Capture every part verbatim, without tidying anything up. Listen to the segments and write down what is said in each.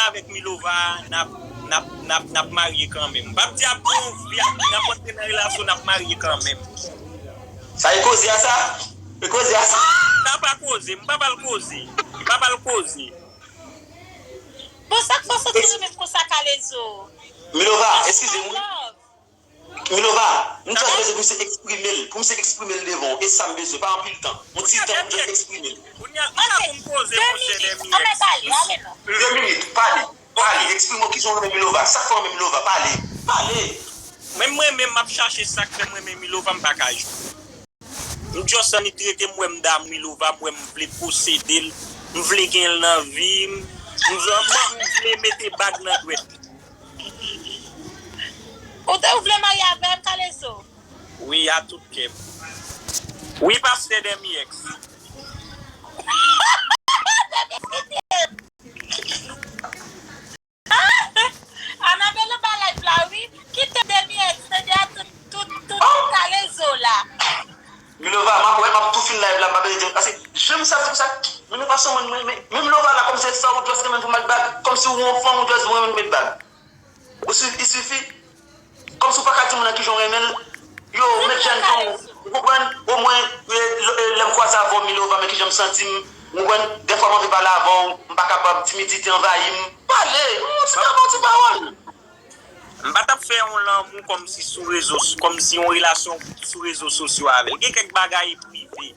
avèk Milova, n ap, n ap, n ap, n ap marye kanmenm. M p ap di ap gon vi, ap, n ap antre nan relasyon, n ap marye kanmenm. Sa e koze a sa? E koze a sa? Sa pa koze, m pa ba l koze. M pa ba l koze. Bon, sa k fè w santi w renmen m konsa, Kalezo? Milova, eskize m wi. Milova, m just bezwen pou misye eksprime l, pou misye eksprime l devan w, e sa m bezwen, pa anpil tan. Yon ti tan pou just eksprime l. Kounye a, kounye a pou m poze monchè Demi X. Ann pale, ale non. De minit, pale, pale, eksprime w kijan w renmen Milova, sa k fè w renmen Milova, pale, pale. Mwen, mwen menm, m ap chache sa k fè m renmen Milova, m pa ka jwenn. M just annik rete m wè m damou Milova, m wè m vle posede l, m vle gen l nan vi m, m vle, m vle mete bag nan dwèt li. Ou te ou vle marye avè m, Kalezo? Wi, a tout kè m. Wi, pastè Demi X. Anabel anba live la wi. Kite Demi X, tande a tout, tout, tout Kalezo la. Milova, m ap wè, m ap tou fin live la, m pa bezwen di, paske jan m sa fè sa, Milova se yon moun, men, men, men Milova la, kòmsi se sa ou just renmen pou met bag, kòmsi ou yon fanm ou just renmen met bag. Ou si, il suffit, kòmsi ou pa ka di moun nan kijan w renmen l, yo, met jèn jan w, ou konprann, omwen, lè m kwaze avè w, Milova, men kijan m santi m, ou konprann, dèfwa m anvi pale avè w, m pa kapab, timidite anvayi m, pale, yon ti pawòl, ti pawòl. M pa t ap fè yon lanmou kòmsi sou rezo, kòmsi yon relasyon sou rezo sosyo avè l. Gen kèk bagay prive.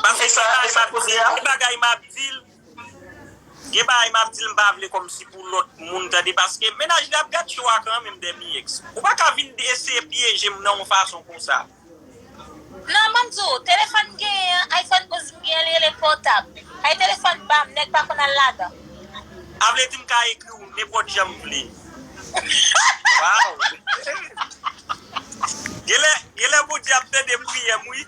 Paske gen bagay m ap di l, gen bagay m ap di l, m pa vle kòmsi pou lòt moun tande, paske mennaj li ap gad show a kanmenm, Demi X. Ou pa ka vin eseye pyeje m nan yon fason konsa. Non, ban m di w, telefòn m genyen an, iPhone onz m genyen, li rele pòtab. Ay telefòn pa m, nèg pa konn al ladan. A vle di m ka ekri w nenpòt jan m vle. Wow! Genlè, genlè Bondye ap tande priyè m wi.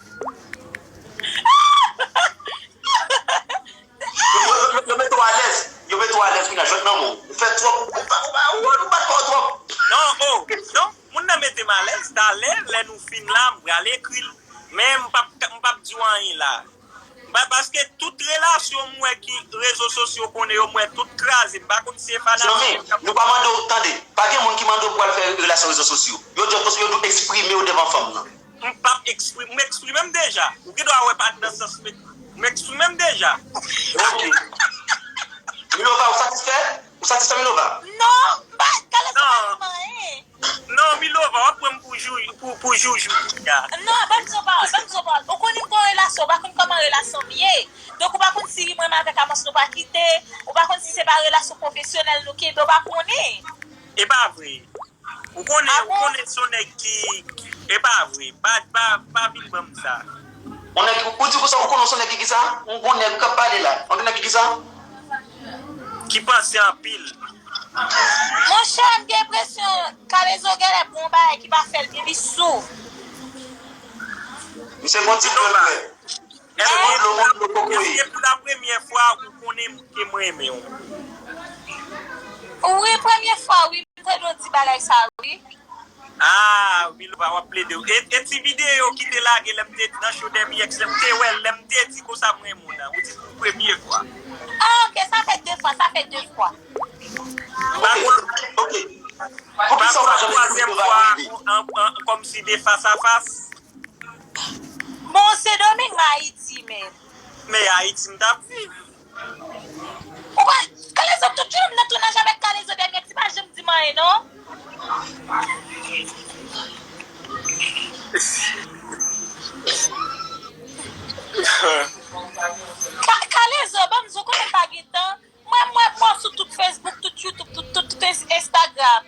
Yo, yo, yo, yo mete w alèz. Yo mete w alèz kounye a, jwèt nan men w. Ou fè twòp, ou pa, ou pa, ou, ou bat kò w twòp. Non, oh, non, moun nan mete m alèz. Talè, lè nou fin la, m pral ekri l. Men m p ap, m p ap di w anyen la. Ba, paske tout relasyon m wè ki rezo sosyo konnen yo, m wè tout kraze. M pa konn si e fanatik. Zanmi, nou pa mande w, tande, pa gen moun ki mande w pou al fè relasyon rezo sosyo. Yo just, yo di w eksprime w devan fanm nan. M p ap eksprime, m eksprime m deja. Ou gen dwa wè pa t nan sans, men m eksprime m deja. Ok. Milova, ou satisfè? Ou satisfè, Milova? Non, m pa, Kalezo pa di m anyen. Non, Milova, w ap pran m pou jou, pou, pou joujou kounye a. Non, ban m di w yon pawòl, ban m di w yon pawòl. Ou konnen m gen yon relasyon, ou pa konn kòman relasyon m ye. Donk, ou pa konn si mwen menm avèk Amos nou pa kite, ou pa konn si se pa relasyon pwofesyonèl nou kenbe, ou pa konnen. E pa vre. Ou konnen, ou konnen se yon nèg ki, e pa vre. Pa, pa, pa vin ban m sa. Yon nèg, ou di konsa, ou konnen se yon nèg ki kisa? Yon gwo nèg k ap pale la. Yon nèg ki kisa? Ki panse anpil. Monchè, m gen enpresyon Kalezo genlè pran yon bagay ki pa fè l byen, li sou. Misye gon ti dlo l bwè. Misye gon dlo, gon dlo kokoye. Èske pou la premyè fwa ou konnen ke m renmen w? Wi, premye fwa wi, m tande w di bagay sa wi. Ah, Milova, w ap plede w. E, e ti videyo ki te lage lè m te nan show Demi X, lè m te wè l, lè m te di konsa m renmen w nan. Ou di pou premye fwa. Ah, ok, sa fè de fwa, sa fè de fwa. M pa kwè, ok. Poukisa w pa janm ekri Milova yon ide? Kòmsi de fas a fas. Bon, Sendomeng, m Ayiti, men. Men Ayiti, m t ap viv. Ou pa, Kalezo, tout jounen m nan tounaj avèk Kalezo, Demi X pa janm di m anyen, non. Ka, Kalezo, ban m di w, konnen m pa gen tan. Mwen, mwen, mwen sou tout Facebook, tout YouTube, tout, tout, tout Instagram.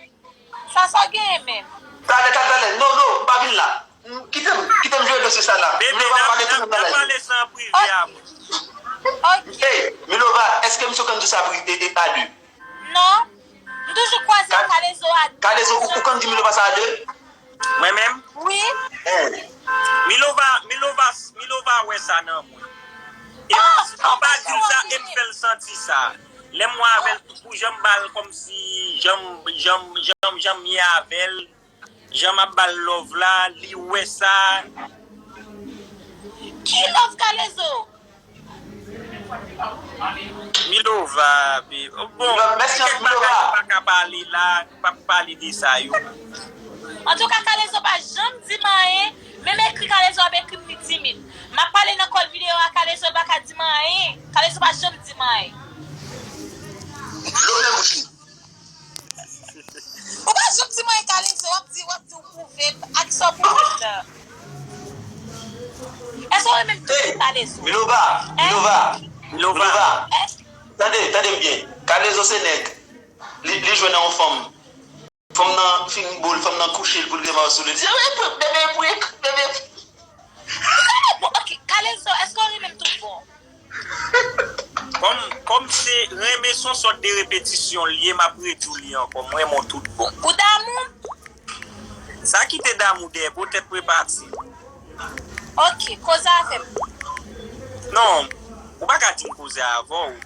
Sa, sa w genyen menm? Talè, talè, talè. Non, non, m pa vin la. Kite m, kite m jere dosye sa la. Milova pa detounen nan live. Pale sa an prive a mwen. Ok. Hey, Milova, èske misye konn di sa a de? Non. M toujou kwaze ak Kalezo a de. Kalezo, ou konn di Milova sa a de? Mwen menm? Wi. Milova, Milova, Milova wè sa nan mwen. E m pa di l sa, e m fè l santi sa. Lè m wè avè l, pou jan m ba l kòmsi, jan m, jan m, jan m, jan m ye avè l, jan m ap ba l love la, li wè sa. Ki love Kalezo? Milova, bon, mèsi, kèk bagay nou pa ka pale la, nou p ap pale de sa yo. Antouka, Kalezo pa janm di m anyen. Menm ekri Kalezo ap ekri m li timid. M ap pale nan kòl videyo a, Kalezo pa ka di m anyen. Kalezo pa janm di m anyen. Love bouch li. Ou pa janm di m anyen, Kalezo, w ap di, w ap di ou pwouve m. Ak sa w pwouve m nan. Èske w renmen m tou, Kalezo? Milova, Milova, Milova. Tande, tande m byen. Kalezo se nèg. Li, li jwenn yon fanm. Fanm nan fin boule, fanm nan kouche l pou l gen mayo sou li. Li di, "Bebe prik, bebe prik." Bon, ok, Kalezo, èske w renmen m tout bon? Kòm, kòm se renmen se yon sòt de repetisyon l ye, m ap redi w li ankò. M renmen w tout bon. Ou damou? Sa ki te damou dèyè, poutèt mwen pati. Ok, koze avè m. Non, ou pa ka di m koze avè w.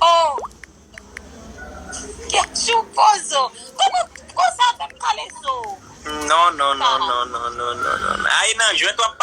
Oh! Kèk jou pozo. Kòman koze avè m, Kalezo? Non, non, non, non, non, non, non, non. Ay, nan jwèt w ap